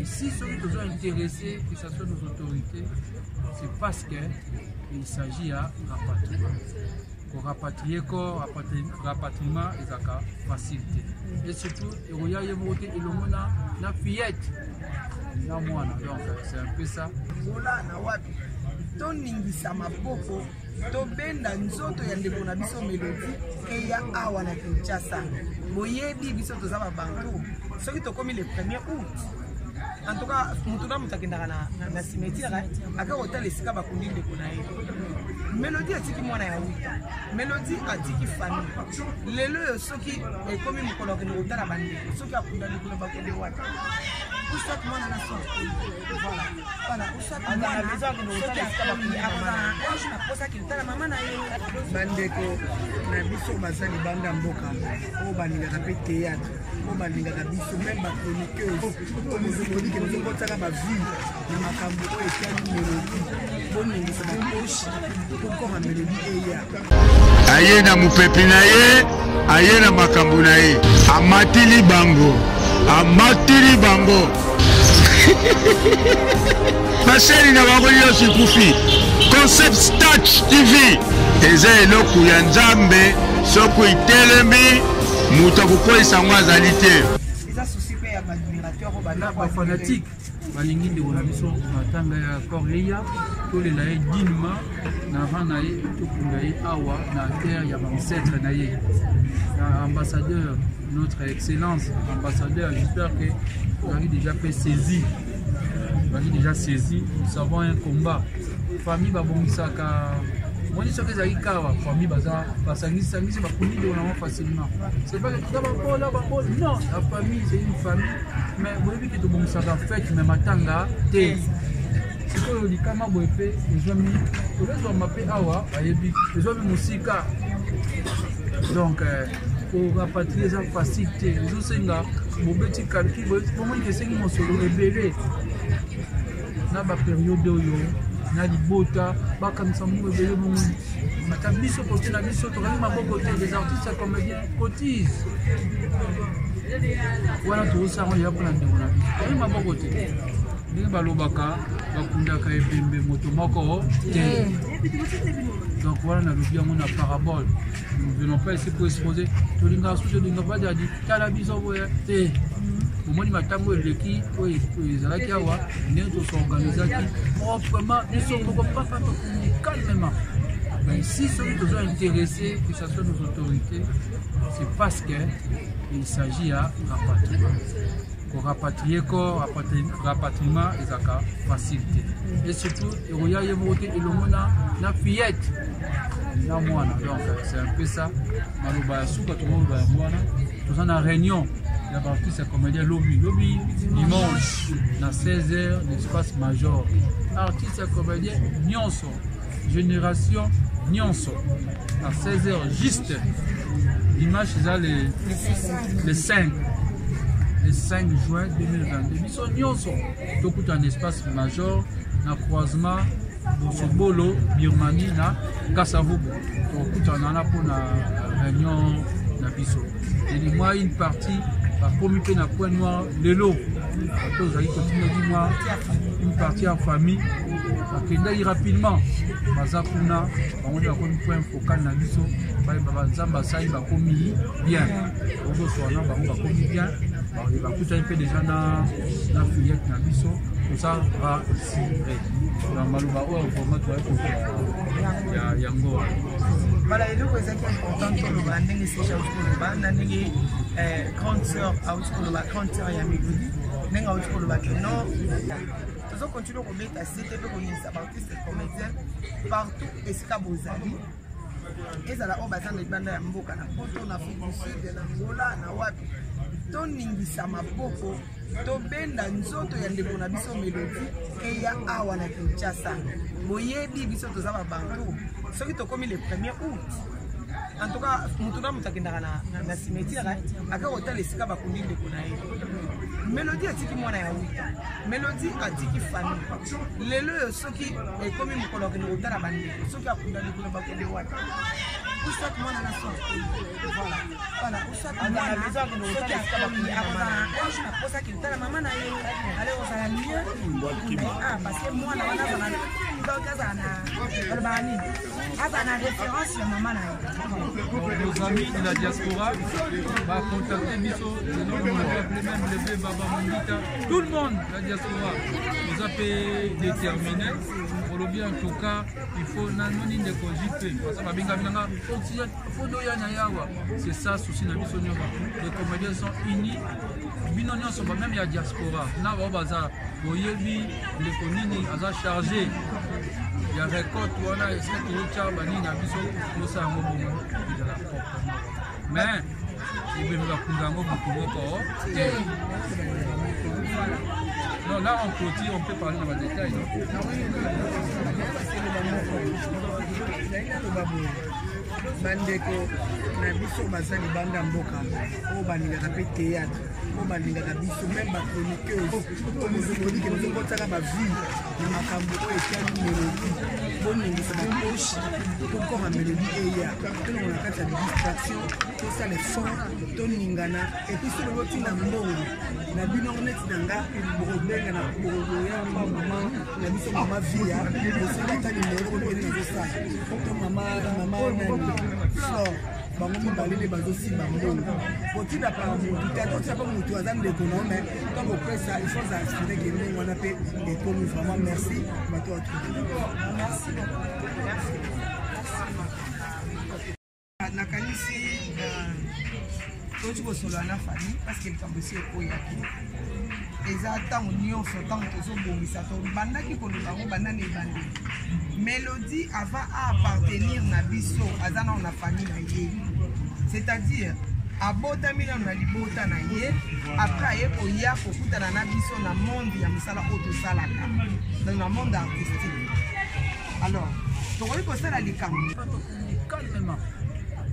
Mais ici, soki tozo intéressé, que ce soit nos autorités, c'est parce que il s'agit ya rapatriement. Korapatrier corps, rapatriement ezalaka facile te. Et surtout, ekoya ye moko te elongo na, na fillette na mwana. Donc, c'est un peu ça. Ola na wapi toningisa maboko tobenda nzoto ya ndeko na biso Melodie eya awa na Kinshasa. Boyebi biso toza babantu, soki tokomi le 1er août, en tout cas moto na moto akendaka na, na, na cimetière ake kotala esika bakundi ndeko na ye. Melodie atiki mwana ya wita, Melodie atiki famille. Lelo oyo soki ekomi mokolo akende kotala bandeko, soki akunda ndeko na bakende wapi? Soit mwana na soit voilà voilà, ou soit mwana soki akomi akozala na age na posa akende kotala mama na ye. Bandeko na biso baza libanda mboka oyo balingaka mpe théâtre, oyo balingaka biso, même bachroniqueuse oyo bozobiki bozokotaka bavie na makambo oyo etali Melodie, boningisa bapoche po corps ya Melodie eya. Aye na mopepe na ye, aye na makambo na ye, amatili bango, amatili bango. Basali na bango nyonso ekufi. Concept Touch TV eza eloko ya Nzambe, soki etelemi moto akokweyisa yango azali te. Eza souci mpe ya baadmirateur oyo na bafanatique balingi ndeko na biso matanga ya corps eya, tolela ye dignement na rang na ye, tokunda ye awa na terre ya bancêtre na ye. Na ambassadeur, notre excellence ambassadeur, j'espère que vous avez déjà fait saisi, vous avez déjà saisi. Nous avons un combat, famille babongisaka moni soki ezalaki kawa famille baza basangisangisi bakundi ndeko nango facilement. C'est pas que toza babola babola, non, la famille, c'est une famille, mais boyebi ke tobongisaka fête mais matanga te. Sikoyo likama boye mpe ezwami, tozozwama mpe awa bayebi ezwami mosika, donc korapatrie eza facile te, ezosenga bobeti calcul, bomoni esengi mosolo ebele na baperiode oyo na libota bakanisa mongo ebele. Bongo ata biso kote na biso tokangi maboko te, les artistes ya comédien cotise wana tozosango ya mpona ndeko na biso, tokangi maboko te. Ndenge balobaka, bakundaka ebembe moto moko te. Donc wana nalobi yango na parabole. Nous venons pas ici pour exposer, tolingaka su tolingaka bajadi tala biso boye te. Omoni matango eleki oyo ezalaki awa, ndenge tosorganisaki proprement biso moko papa, tokundi calmement. Mais ici, soki toza intéressé, que ce soit nos autorités, c'est parce que il s'agit ya rapatriement. Korapatrier corps, rapatriement ezalaka facile te. Et surtout, ekoya ye moko te elongo na, na fillette na mwana. Donc c'est un peu ça. Maloba ya suka tokoloba yango wana, toza na réunion ya baartiste ya comédien lobi lobi dimanche na 16h na espace major. Artiste ya comédien nyonso, génération nyonso, à 16h juste dimanche, eza le 5, le 5 juin 2022, biso nyonso tokuta na espace major na croisement Bosobolo Birmanie na Kasavubu. Tokutana wana mpona réunion na biso. Eli mwa une partie bakomi mpe na Point Noir lelo, bato ozali kotindaki mwa une partie ya famille bakendaki rapidement, baza kuna, bango nde bakomi point focal na biso. Bayeba banzambe asali bakomi bien, ozoswana bango bakomi bien, bakutani mpe deja na, na fillette na biso, toza rassuré na maloba oyo vraiment toyaki kozwa yango wana. Voilà, eloko ezalaki important toloba ndenge Seja auti koloba na ndenge grande sœur auti koloba, grande sœur ya Melodie, ndenge auti koloba ke non, tozocontinue kobeta sete mpe koningisa baartiste comédien partout esika bozali, ezala oyo baza na libanda ya mboka, na Poto, na Afrique du Sud, na Angola, na wapi, toningisa maboko, tobenda nzoto ya ndeko na biso Melodie eya awa na Kinshasa. Boyebi biso toza babantu, soki tokomi le 1er août, en tout cas moto na moto akendaka na, na, na cimetière ake kotala esika bakundi ndeko na ye. Melodie atiki mwana ya wita, Melodie atiki famille. Lelo oyo soki ekomi mokolo akende kotala bandeko, soki akunda ndeko na bakende wapi? Ou soit mwana na soit voilà voilà, ou soit mwana soki akomi akozala na age na posa akende kotala mama na ye, ale kozala Ah, parce que mwana wana azala donc azala na balobaka nini, azala na référence ya mama na ye. Nos amis de la diaspora va contacter biso, même le Baba Mongita, tout le monde de la diaspora nous a fait déterminer. Olobi, en tout cas il faut nanoni ndeko JP, parce que babenga binanga oxygène, faut doya na yawa. C'est ça souci na biso nyonso. Les comédiens sont unis, bino nyonso ba même ya diaspora na bao baza boyebi ndeko nini aza chargé ya récolte wana, esika tozotya banini na biso, tosala yango bongo, ezala proprement. Mais ebembe bakunda yango motu moko te. Non, là on clôture, on peut parler dans le détail, non? Naloba boye, bandeko na biso baza libanda mboka, oyo balingaka mpe théâtre, oyo balingaka biso, même bachroniqueuse oyo bozolobike, bozokotaka bavie na makambo oyo etali Mélodie, boningisa bapoche tokoma Mélodie eya, tolongo na kati ya distraction, tosala effort, toningana. Et puis soki botinda mbongo na bino neti na nga, bokobenga na bokoya mpa mama na biso, mama Via, bosengi ata nimero oyo nazosala, to mama nani, Flore. Bango mibale nde bazosimba mbongo. Kotinda pa motu te, ata otina mpa motu aza ndeko na yo, mais ntango opesa, il faut azala assuré ke ndenge wana mpe ekomi. Vraiment merci bato ya Merci beaucoup, merci. Nakanisi tozi kosolola na famille, parce que likambo esi ekoyaki. Eza ntango nyonso, ntango tozobongisa, tobandaki koloba yango banda na ebandeli. Mélodie, avant aappartenir na biso, aza nano na famille na ye, c'est-à-dire abotami nano na libota na ye, après aye koya kokutana na biso na monde ya mosala oyo tosalaka, donc na monde artistique. Alors tokoki kosala likambo calmement.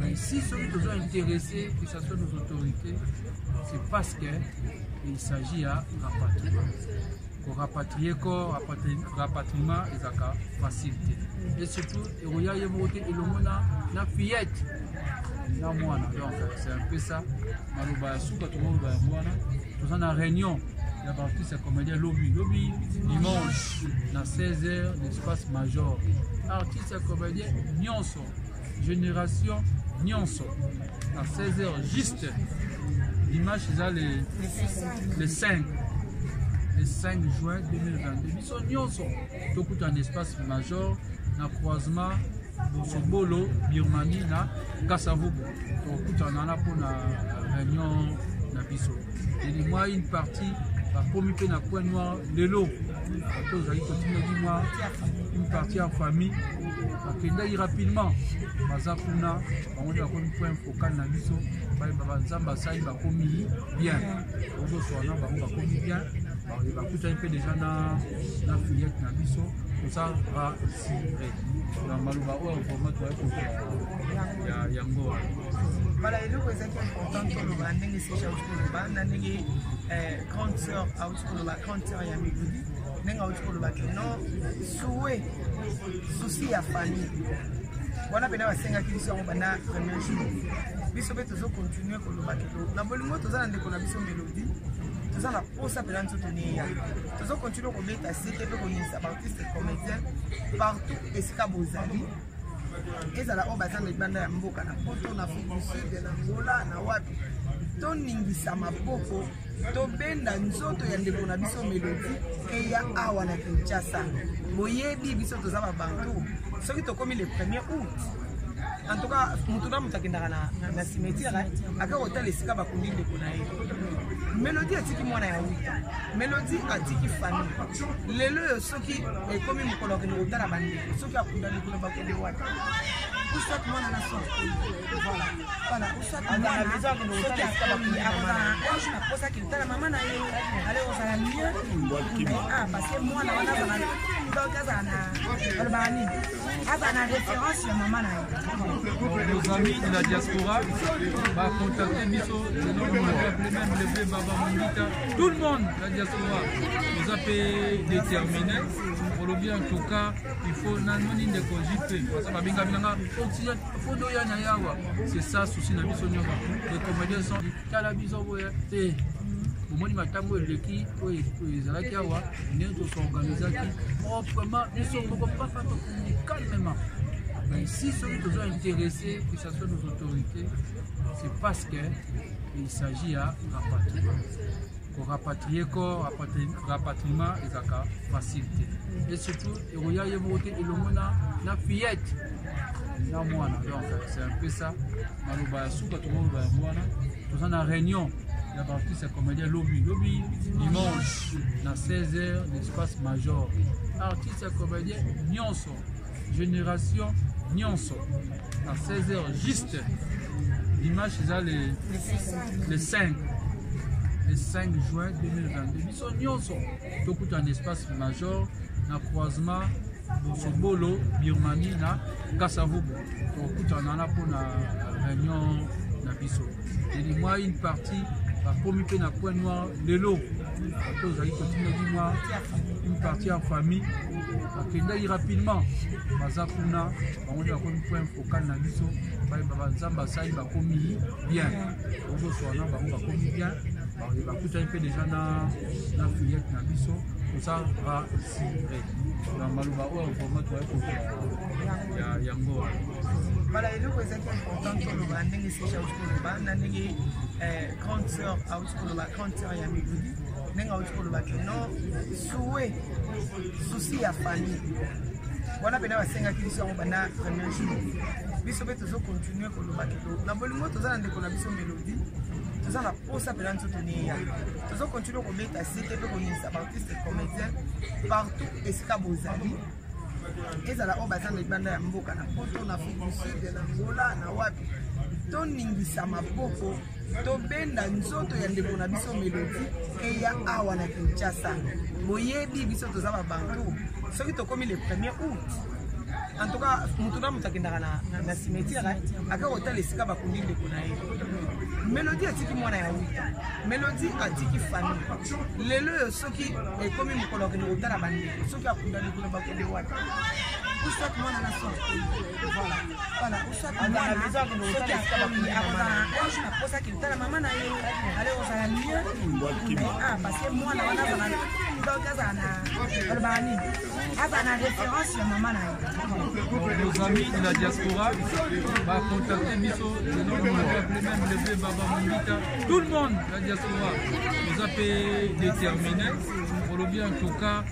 Mais si celui qui nous intéressé, que ce soit nos autorités, c'est parce qu'il s'agit à rapatrier. Rapatrier corps, rapatriement ezalaka facilité. Et surtout, ekoya ye moko te, elongo na fillette, na mwana. Donc c'est un peu ça. Maloba ya suka tokoloba yango wana. Toza na réunion ya baartiste ya comédien lobi lobi dimanche na 16h, l'espace Major. Artiste ya comédien nyonso, génération nyonso, na 16h juste. Dimanche eza le 5, le 5 juin 2022, biso nyonso tokuta na espace Major, na croisement Bosobolo Birmanie na Kasavubu. Tokutana wana mpona réunion na biso. Eli mwa une partie bakomi mpe na Coin Noir lelo. Bato ozali totindaki mwa une partie ya famille, bakendaki rapidement, baza kuna, bango nde bakomi point focal na biso. Bayeba banzambe asali, bakomi bien, ozoswana bango, bakomi bien, bakutani mpe déjà na fillette na biso. Toza rassuré na maloba oyo vraiment toyai kozwa yango wana. Voilà, eloko ezalaki important toloba ndenge Seja auti koloba na ndenge grande sœur auti koloba, grande sœur ya Mélodie, ndenge auti koloba ke non, souhait, souci ya famille wana mpena basengaki biso yango banda premier jour. Biso mpe tozocontinue koloba ke na bolingo toza na ndeko na biso Mélodie, toza na posa mpena nzoto neya. Tozocontinue kobeta sete mpe koningisa baartiste comédien partout esika bozali, ezala oyo baza na libanda ya mboka, na Poto, na Afrique du Sud, na Angola, na wapi, toningisa maboko, tobenda nzoto ya ndeko na biso Mélodie eya awa na Kinshasa. Boyebi biso toza babantu, soki tokomi le premier août, en tout cas motu na moto akendaka na cimetière, ake kotala esika bakundi ndeko na ye. Mélodie atiki mwana ya 8 ans, Mélodie atiki famille. Lelo oyo soki ekomi mokolo akende kotala bandeko, soki akundani kuna, bakende wapi? Ou soit mwana na soit, voilà, ou soit mwana soki akoli, akozala na âge na posa akende tala mama na ye, ale kozala mieux. Ah, parce que mwana wana azala donc azala na balobaka nini, azala na référence ya mama na ye. Nos amis de la diaspora va contacter biso, même le Baba Mongita, tout le monde de la diaspora nous a fait déterminer. Olobi, en tout cas il faut nanoni ndeko JP, parce que babenga binanga oxygène, faut doya na yawa. C'est ça souci na biso nyonso. Les comédiens sont tala biso boye te. Bomoni matango eleki oyo ezalaki awa, ndenge tosorganisaki proprement biso moko papa, tokundi calmement. Mais si soki toza intéressé, que ce soit nos autorités, c'est parce que il s'agit ya rapatriement. Korapatrier corps, rapatriement ezalaka facile te, et surtout ekoya ye moko te, elongo na fillette na mwana. Donc c'est un peu ça maloba ya suka tokoloba yango wana. Toza na réunion ya baartiste ya comédien lobi lobi dimanche na 16h, l'espace major. Artiste ya comédien nyonso, génération nyonso, na 16h juste dimanche, eza le 5, le 5 juin 2022. Biso nyonso tokuta na espace major na croisement Bosobolo Birmanie na Kasavubu. Tokutana wana mpona réunion na biso. Eli mwa une partie bakomi mpe na Point Noir lelo. Bato ozali kotindaki mwa une partie ya famille, bakendaki rapidement, baza kuna. Bango nde bakomi point focal na biso. Bayeba banzambe asali, bakomi bien, ozoswana bango, bakomi bien, bakutani mpe deja na fillette na biso. Toza rassuré na maloba oyo vraiment toyai kozwa yango wana. Voilà, eloko ezalaki important toloba, ndenge Seja auti koloba na ndenge grande sœur auti koloba, grande sœur ya Mélodie, ndenge auti koloba ke non, souhait, souci ya famille wana mpena basengaki biso yango banda premier jour. Biso mpe tozocontinue koloba ke na bolingo toza na ndeko na biso Mélodie, toza na posa mpena nzoto neya. Tozocontinue kobeta sete mpe koningisa baartiste comédien partout esika bozali, ezala oyo baza na libanda ya mboka, na Poto, na Afrique du Sud, na Angola, na wapi, toningisa maboko, tobenda nzoto ya ndeko na biso Melodi eya awa na Kinshasa. Boyebi biso toza babantu, soki tokomi le premier août, en tout cas motu na moto akendaka na cimetière, ake kotala esika bakundi ndeko na ye. Melodi atiki mwana ya wita, Melodi atiki famille. Lelo oyo soki ekomi mokolo akende kotala bandeko, soki akundani kuna, bakende wapi? Soit mwana na soit, voilà voilà, ou soit mwana soki akomi, akozala un jour na posa akende kotala mama na ye, ale kozala mieux. Ah, parce que mwana wana azala, donc azala na, balobaka nini, azala na référence ya mama na ye. Nos amis de la diaspora va contacter biso, même le Baba Mongita, tout le monde la diaspora nous a fait déterminer pour le bien en tout cas.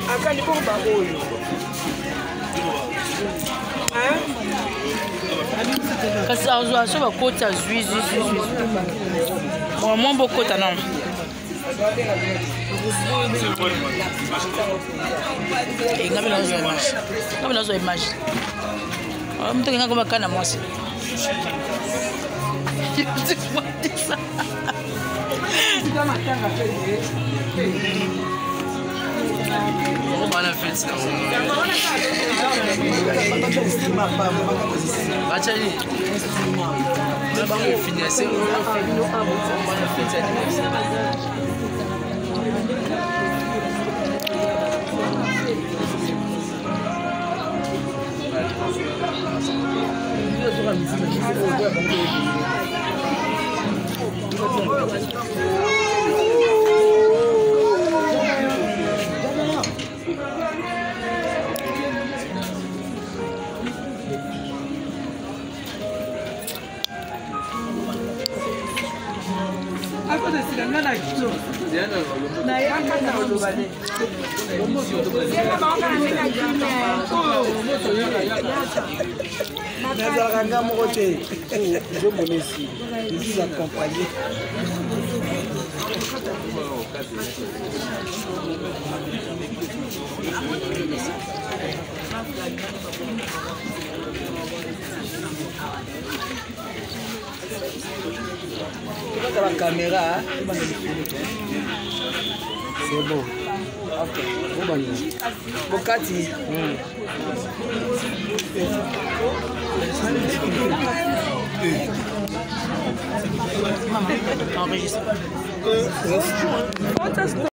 Akani bongo baoyo. Kasi azwa so bakoti, azwi zwi zwi zwi mwa mwa, bokota nano. Ngabe nazwa image, ngabe nazwa image. Moto nga koma kana mwasi. Bana feti bachali finance, bana feti anniversaire. Nazalaka nga moko te, nzombo nesi, je suis accompagné. Tokata ba caméra, c'est bon. Ok, bobanda. Bokati. Enregistre.